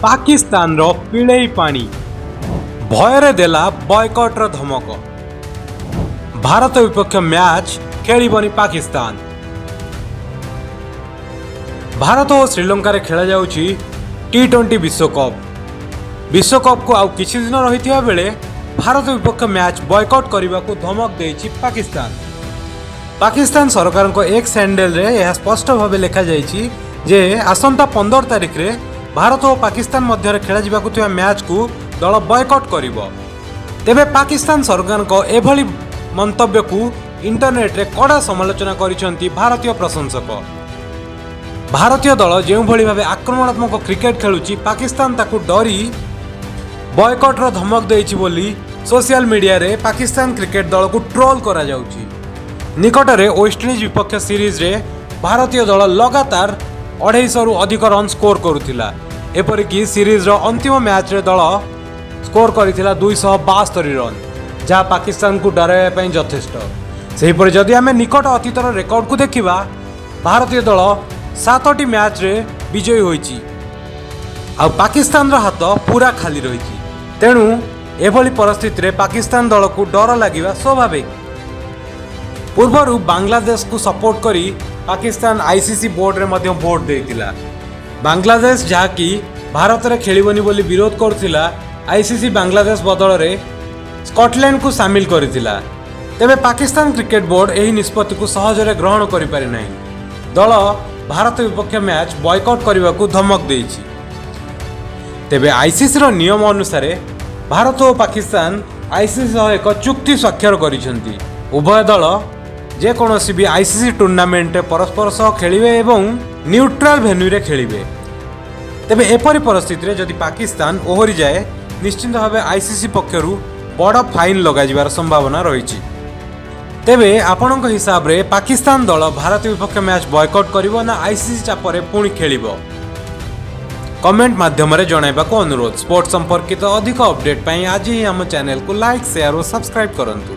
ପାକିସ୍ତାନର ପିଳେଇ ପାଣି ଭୟରେ ଦେଲା ବୟକଟ୍ର ଧମକ। ଭାରତ ବିପକ୍ଷ ମ୍ୟାଚ୍ ଖେଳିବନି ପାକିସ୍ତାନ। ଭାରତ ଓ ଶ୍ରୀଲଙ୍କାରେ ଖେଳାଯାଉଛି ଟି-20 ବିଶ୍ୱକପ୍। ବିଶ୍ୱକପ୍କୁ ଆଉ କିଛି ଦିନ ରହିଥିବା ବେଳେ ଭାରତ ବିପକ୍ଷ ମ୍ୟାଚ୍ ବୟକଟ୍ କରିବାକୁ ଧମକ ଦେଇଛି ପାକିସ୍ତାନ। ପାକିସ୍ତାନ ସରକାରଙ୍କ ଏକ୍ସ ହ୍ୟାଣ୍ଡେଲରେ ଏହା ସ୍ପଷ୍ଟ ଭାବେ ଲେଖାଯାଇଛି ଯେ ଆସନ୍ତା 15 ତାରିଖରେ ଭାରତ ଓ ପାକିସ୍ତାନ ମଧ୍ୟରେ ଖେଳାଯିବାକୁ ଥିବା ମ୍ୟାଚ୍କୁ ଦଳ ବୟକଟ୍ କରିବ। ତେବେ ପାକିସ୍ତାନ ସରକାରଙ୍କ ଏଭଳି ମନ୍ତବ୍ୟକୁ ଇଣ୍ଟରନେଟରେ କଡ଼ା ସମାଲୋଚନା କରିଛନ୍ତି ଭାରତୀୟ ପ୍ରଶଂସକ। ଭାରତୀୟ ଦଳ ଯେଉଁଭଳି ଭାବେ ଆକ୍ରମଣାତ୍ମକ କ୍ରିକେଟ ଖେଳୁଛି, ପାକିସ୍ତାନ ତାକୁ ଡରି ବୟକଟ୍ର ଧମକ ଦେଇଛି ବୋଲି ସୋସିଆଲ ମିଡିଆରେ ପାକିସ୍ତାନ କ୍ରିକେଟ ଦଳକୁ ଟ୍ରୋଲ କରାଯାଉଛି। ନିକଟରେ ୱେଷ୍ଟଇଣ୍ଡିଜ୍ ବିପକ୍ଷ ସିରିଜରେ ଭାରତୀୟ ଦଳ ଲଗାତାର 250ରୁ ଅଧିକ ରନ୍ ସ୍କୋର କରୁଥିଲା। ଏପରିକି ସିରିଜର ଅନ୍ତିମ ମ୍ୟାଚ୍ରେ ଦଳ ସ୍କୋର କରିଥିଲା 272 ରନ୍, ଯାହା ପାକିସ୍ତାନକୁ ଡରାଇବା ପାଇଁ ଯଥେଷ୍ଟ। ସେହିପରି ଯଦି ଆମେ ନିକଟ ଅତୀତର ରେକର୍ଡକୁ ଦେଖିବା, ଭାରତୀୟ ଦଳ ସାତଟି ମ୍ୟାଚ୍ରେ ବିଜୟୀ ହୋଇଛି ଆଉ ପାକିସ୍ତାନର ହାତ ପୁରା ଖାଲି ରହିଛି। ତେଣୁ ଏଭଳି ପରିସ୍ଥିତିରେ ପାକିସ୍ତାନ ଦଳକୁ ଡର ଲାଗିବା ସ୍ୱାଭାବିକ। ପୂର୍ବରୁ ବାଂଲାଦେଶକୁ ସପୋର୍ଟ କରି ପାକିସ୍ତାନ ଆଇସିସି ବୋର୍ଡରେ ମଧ୍ୟ ଭୋଟ ଦେଇଥିଲା। ବାଂଲାଦେଶ ଯାହାକି ଭାରତରେ ଖେଳିବନି ବୋଲି ବିରୋଧ କରୁଥିଲା, ଆଇସିସି ବାଂଲାଦେଶ ବଦଳରେ ସ୍କଟଲ୍ୟାଣ୍ଡକୁ ସାମିଲ କରିଥିଲା। ତେବେ ପାକିସ୍ତାନ କ୍ରିକେଟ ବୋର୍ଡ ଏହି ନିଷ୍ପତ୍ତିକୁ ସହଜରେ ଗ୍ରହଣ କରିପାରି ନାହିଁ। ଦଳ ଭାରତ ବିପକ୍ଷ ମ୍ୟାଚ୍ ବୟକଟ୍ କରିବାକୁ ଧମକ ଦେଇଛି। ତେବେ ଆଇସିସିର ନିୟମ ଅନୁସାରେ ଭାରତ ଓ ପାକିସ୍ତାନ ଆଇସିସି ସହ ଏକ ଚୁକ୍ତି ସ୍ୱାକ୍ଷର କରିଛନ୍ତି। ଉଭୟ ଦଳ ଯେକୌଣସି ବି ଆଇସିସି ଟୁର୍ଣ୍ଣାମେଣ୍ଟରେ ପରସ୍ପର ସହ ଖେଳିବେ ଏବଂ ନ୍ୟୁଟ୍ରାଲ ଭେନ୍ୟୁରେ ଖେଳିବେ। ତେବେ ଏପରି ପରିସ୍ଥିତିରେ ଯଦି ପାକିସ୍ତାନ ଓହରିଯାଏ, ନିଶ୍ଚିତ ଭାବେ ଆଇସିସି ପକ୍ଷରୁ ବଡ଼ ଫାଇନ୍ ଲଗାଯିବାର ସମ୍ଭାବନା ରହିଛି। ତେବେ ଆପଣଙ୍କ ହିସାବରେ ପାକିସ୍ତାନ ଦଳ ଭାରତ ବିପକ୍ଷ ମ୍ୟାଚ୍ ବୟକଟ୍ କରିବ ନା ଆଇସିସି ଚାପରେ ପୁଣି ଖେଳିବ? କମେଣ୍ଟ ମାଧ୍ୟମରେ ଜଣାଇବାକୁ ଅନୁରୋଧ। ସ୍ପୋର୍ଟସ ସମ୍ପର୍କିତ ଅଧିକ ଅପଡେଟ୍ ପାଇଁ ଆଜି ହିଁ ଆମ ଚ୍ୟାନେଲକୁ ଲାଇକ୍, ସେୟାର ଓ ସବସ୍କ୍ରାଇବ୍ କରନ୍ତୁ।